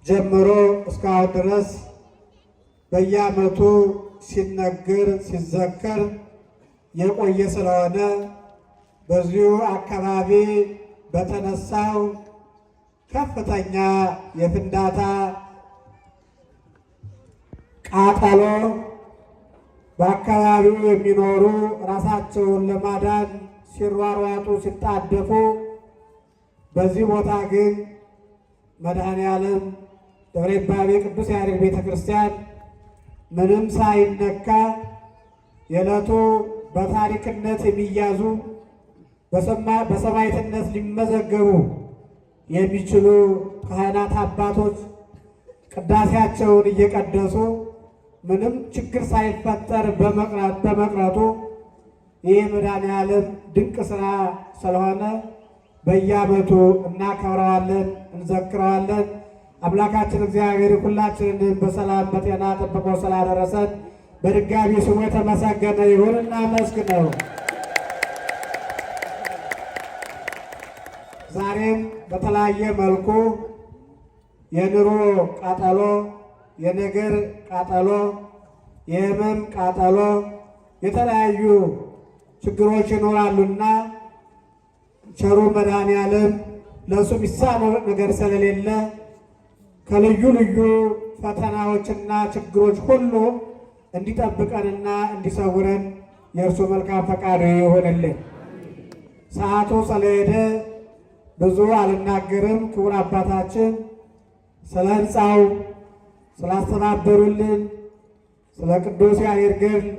ጀምሮ እስካሁን ድረስ በየዓመቱ ሲነገር ሲዘከር የቆየ ስለሆነ በዚሁ አካባቢ በተነሳው ከፍተኛ የፍንዳታ ቃጠሎ በአካባቢው የሚኖሩ ራሳቸውን ለማዳን ሲሯሯጡ ሲጣደፉ፣ በዚህ ቦታ ግን መድኃኔ ዓለም ደብረ ይባቤ ቅዱስ ያሬድ ቤተ ክርስቲያን ምንም ሳይነካ የዕለቱ በታሪክነት የሚያዙ በሰማዕትነት ሊመዘገቡ የሚችሉ ካህናት አባቶች ቅዳሴያቸውን እየቀደሱ ምንም ችግር ሳይፈጠር በመቅረቱ ይህ መድኃኔዓለም ድንቅ ስራ ስለሆነ በየዓመቱ እናከብረዋለን፣ እንዘክረዋለን። አምላካችን እግዚአብሔር ሁላችንን በሰላም በጤና ጠብቆ ስላደረሰን በድጋሚ ስሙ የተመሰገነ ይሁን። እናመስግነው። ዛሬም በተለያየ መልኩ የኑሮ ቃጠሎ፣ የነገር ቃጠሎ፣ የህመም ቃጠሎ፣ የተለያዩ ችግሮች ይኖራሉና ቸሩ መድኃኔዓለም ለእሱ የሚሳነው ነገር ስለሌለ ከልዩ ልዩ ፈተናዎችና ችግሮች ሁሉ እንዲጠብቀንና እንዲሰውረን የእርሱ መልካም ፈቃዱ ይሆንልን። ሰዓቱ ስለሄደ ብዙ አልናገርም። ክቡር አባታችን ስለ ሕንፃው ስላስተባበሩልን ስለ ቅዱስ ያሬድ ገድል